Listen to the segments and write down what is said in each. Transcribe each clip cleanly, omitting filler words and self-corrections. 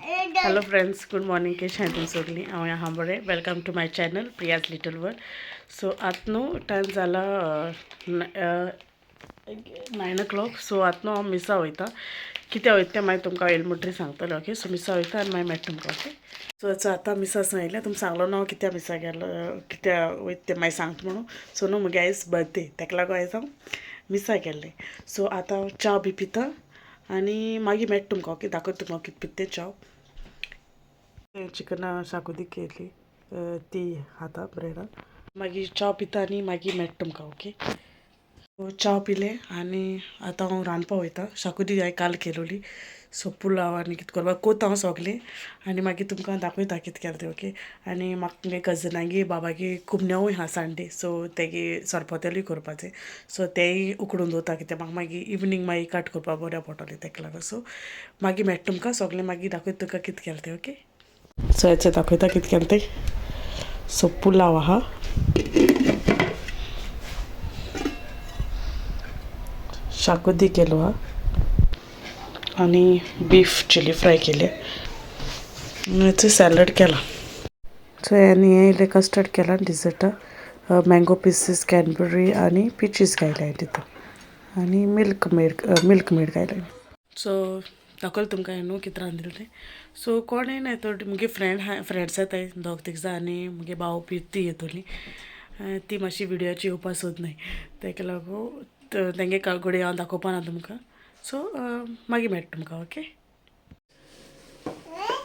Hello friends, good morning. केश हांवें तुमी सगळीं? हांव आहा बरें. Welcome to my channel, Priya's little world. So आतां न्हू टायम जाला 9 o'clock. सो आतां न्हू हांव मिसा वयता. कित्याक वयता तें मागीर तुमकां येयले म्हणटरी सांगतलें. ओके, सो मिसा वयता आनी मागीर मेळटा तुमकां. ओके, सो आतां मिसा सांगलें, तुमकां सांगलो ना हांव कित्याक मिसा गेलो, कित्याक वयता तें मागीर सांगता म्हणून. सो न्हू मुगे आयज बर्थडे, तेका लागून आयज हांव मिसा गेल्लें. सो आतां हांव च्या बी पिता आनी मागीर मेळटा तुमकां. ओके, दाखयता तुमकां कितें पिता तें. च्याव, चिकना शाकुदी केली, ती खाता ब्रेडान. मागीर च्या पिता आनी मागीर मेळटा तुमकां. ओके, च्या पिले आनी आतां हांव रांदपा वयता. शाकुदी हांवें काल केलोली. सो पुलाव आनी कितें करपाक कोत्ता हांव सगलें आनी मागीर तुमकां दाखयता कितें केलें तें. ओके, आनी म्हाका मुगे कजनागे बाबागे कुमन्यांवूय आहा संडे. सो तेगे सरपोतेलूय करपाचें. सो तेंय उकडून दवरता, कित्याक म्हाका मागीर इवनींग मागीर कट करपाक बऱ्या पडटलें तेका लागून. सो मागीर मेळटा तुमकां सगलें, मागीर दाखयता तुमकां कितें केलें तें. ओके, सो हेचे दाखयता कितें केलें तें. सो पुलाव आहा, शाकुदी केलो आहा आनी बीफ चिली फ्राय केले आनी सॅलड केला. सो आनी हें इल्लें कस्टर्ड केला डिजर्टा, मँगो पिसीस, कॅनबेरी आनी पिचीस घायल्या तितून आनी मिल्क मेड घायल्या. सो दाखयलें तुमकां न्हू कितें रांदिल्लें तें. सो कोणूय ना थोडी मुगे फ्रेंड आहा, फ्रेंड्स येताय दोग तीग जाण आनी मुगे भाव बी ती येतली. ती मातशी विडियोची येवपा सोदनाय, तेका लागून तेंगे घडये हांव दाखोवपा ना तुमकां. सो मागीर मेळटा तुमकां. ओके,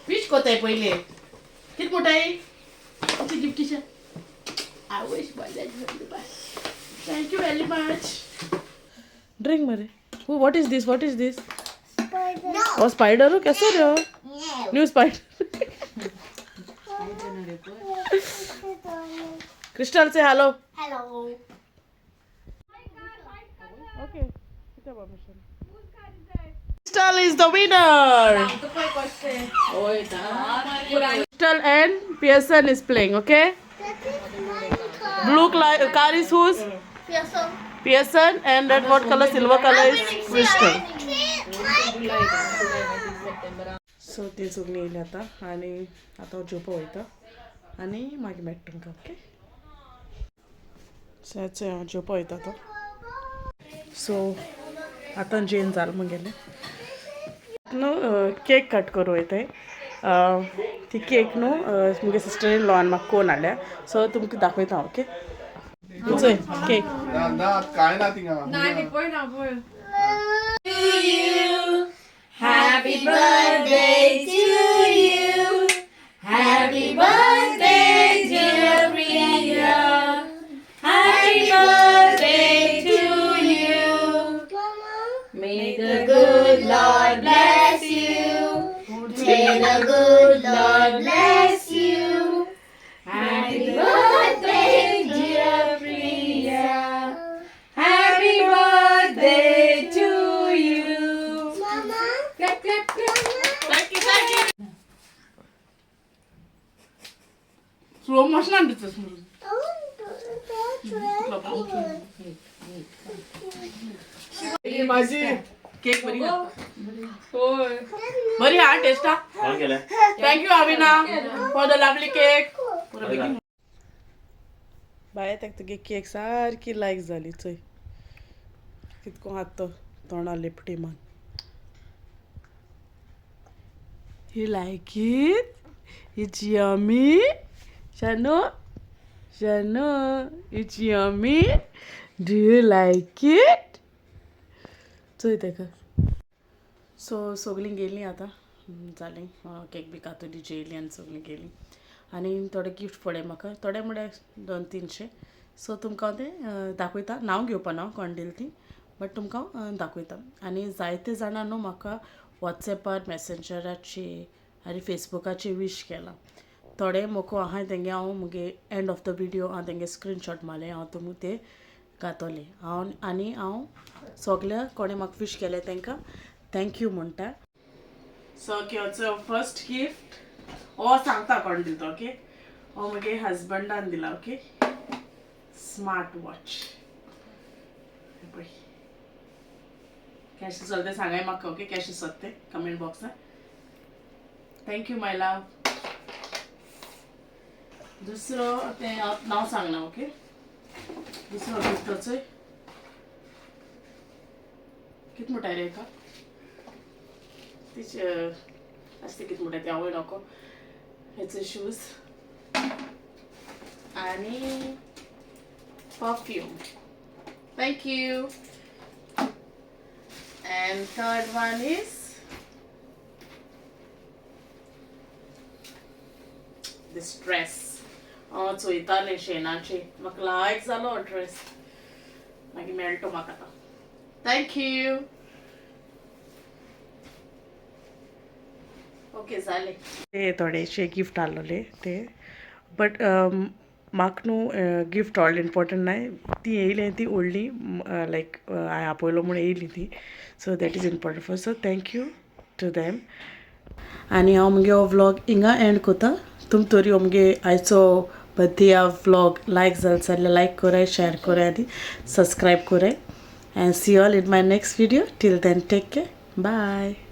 विश कोताय पयले. कितें म्हणटाय? गिफ्टीशें? I wish. Thank you very much. Drink मरे. What is this? What is this? Oh, spider हो? कैसे रे हो? New spider. Crystal, say hello. Hello. Okay. Crystal is the winner. Crystal and Pearson is playing, okay? Blue car is whose? Pearson. Pearson, and that what color? Silver color is Crystal. So ती सगळीं येयली आतां आनी आतां हांव जेवपा वयता आनी मागीर मेळटा तुमकां. ओके, सो हांव जेवपा वयता आतां. सो आतां जेवन जालें मुगेलें. न्हू केक कट करूं वयताय. ती केक न्हू मुगे सिस्टर इन लॉन म्हाका कोन हाडल्या. सो तुमकां दाखयता हांव. ओके, चोय केक. ना ना, काय ना थिंगा. Happy birthday to you. Happy birthday, dear Priya. Happy birthday to you. May the good Lord bless you. May the good Lord bless you. Happy birthday, dear Priya. Happy birthday to you. Mama. Clap, clap, clap. Thank you, thank you. Slow motion दिता. I want to touch माझी cake बरी होय, बरी हा taste. कोण केलें? Thank you, Avina, for the lovely cake. बाय, ताका तुगे केक सारकी लायक जाली. चोय कितको हात तो तोंडा लिपटी मान. You like it? It's yummy. Shanu, Shanu, it's yummy. Do you like it? चोय ताका. सो सगळीं गेलीं आतां, जालीं. केक बी कातली, जेयलीं आनी सगळीं गेलीं. आनी थोडे गिफ्ट पडले म्हाका, थोडे म्हळ्यार दोन तिनशे. सो तुमकां हांव तें दाखयता. नांव घेवपा ना कोण दिल ती, बट तुमकां हांव दाखयता. आनी जायते जाणां न्हू म्हाका वॉट्सॅपार, मॅसेंजराचेर आनी फेसबुकाचेर वीश केलां. थोडे मोको आहाय तेंगे हांव मुगे एंड ऑफ the video हांव तेंगे स्क्रिनशॉट मारलें, हांव तुमकां ते घातोलें हांव. आनी हांव सगल्या कोणें म्हाका विश केलें तांकां thank you म्हणटा. सो ओके, फर्स्ट गिफ्ट हो सांगता कोण दिलो तो. ओके, हो मुगे हजबंडान दिला. Okay, smart watch. पळय कशें चलता, सांगाय म्हाका. ओके, कशें सोदते comment बॉक्सान. Thank you my love. दुसरो तें हांव नांव सांगना. ओके, दुसरो गिफ्टाचो कित म्हणटा रे हेका, तिचे आसते कित म्हणटा ते आवय नको. हेचे शूज आणि perfume. Thank you. And third one is this dress. हांव चोयतालें शेनाचे, म्हाका लायक जालो हो ड्रेस, मागीर मेळटो म्हाका आतां. Thank you. Okay जालें. ते थोडेशे गिफ्ट आहलोले ते, बट म्हाका न्हू गिफ्ट व्हडलें इम्पोर्टंट नाय. ती येयली ती व्हडली लायक हांवें आपयलो म्हूण येयली ती, so that is important for, so thank you to them. आनी हांव मुगे हो व्लॉग हिंगा एंड कोता. तुम तरी मुगे आयचो बर्थडे व्लॉग लायक जाल जाल्यार लायक कराय, शेअर कराय आनी सबस्क्रायब कराय. And see all in my next video. Till then take care, bye.